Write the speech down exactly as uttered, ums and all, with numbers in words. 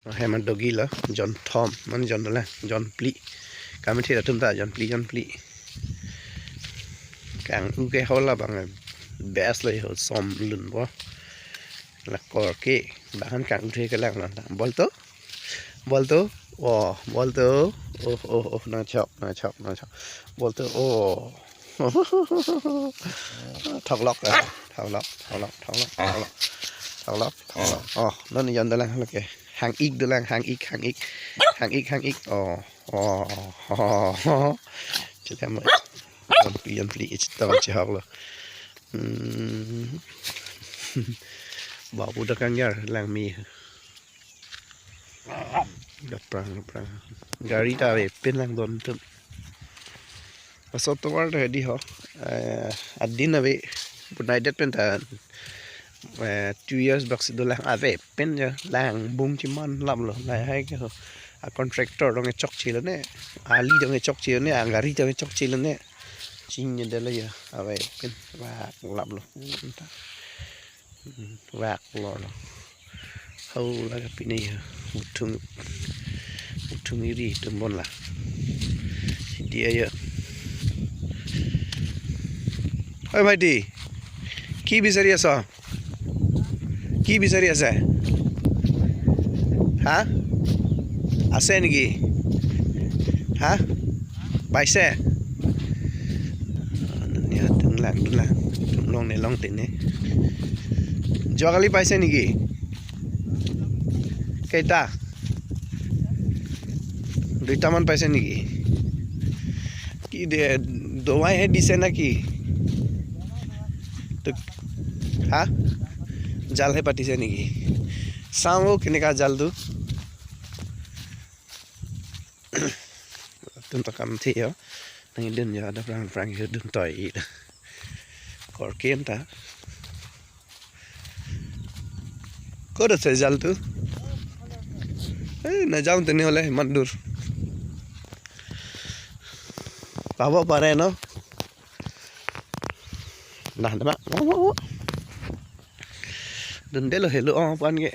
Hem adogi lo, jon thom, man jon dolang, jon phli. Kamathe atum ta jon phli, jon phli. Kang-u ke ho labang best lo ho, som lunpo. La korke, bang an kang-u the kelang lo ta. Bol to? Bol to? Oh, bol to? Oh, oh, oh, nangchok, nangchok, nangchok. Bol to? Oh. Thoklok, ah, thoklok, thoklok, thoklok, thoklok. Thoklok, thoklok. Oh, non jon dolang lake. Hang-ik dolang, hang-ik, hang-ik. Hang-ik, hang-ik. Oh, oh, oh, oh. Chita mo. Jon phli, jon phli, chita mo chihok lo. Hmm. Bapu dak kangyar langme. Dapprang, dapprang. Gari ta avepin lang don atum. Laso atovar ta hedi ho. Eh, adin ave. Bunai det pen ta, eh, two years bak si dolang, avepin ya. Lang bung chiman lap lo. Lahai ke ho. A contractor dong chokche lone. Ali dong chokche lone. A gari dong chokche lone. Chinine det lo ya. Avepin. Vak lap lo. Vak lo lo. Hau la kapine ya. Uthung. Uthung iri tumbon la. Dia ya. Oi bhai di. Ki bisari asa? Ki bisari asa? Ha? Ase niki? Ha? Paise? Niya dun lang, dun lang. Dun long ne long tene. Joakali paise niki? Keita? Duita man paise niki? Ki de, dawai he dise na ki? To, ha? Jal he patise niki? Sao keneka jal tu? Atum ta kamathe ho. Nangdun ya, dapprang dapprang ho, dun toi. Korke ta. Ko-an ase jal tu? Eh, na jaun tene hole, iman dur. Pabo pare no? Nah, dama. Wo, wo, wo. Dundelo helo, oh, pan ke.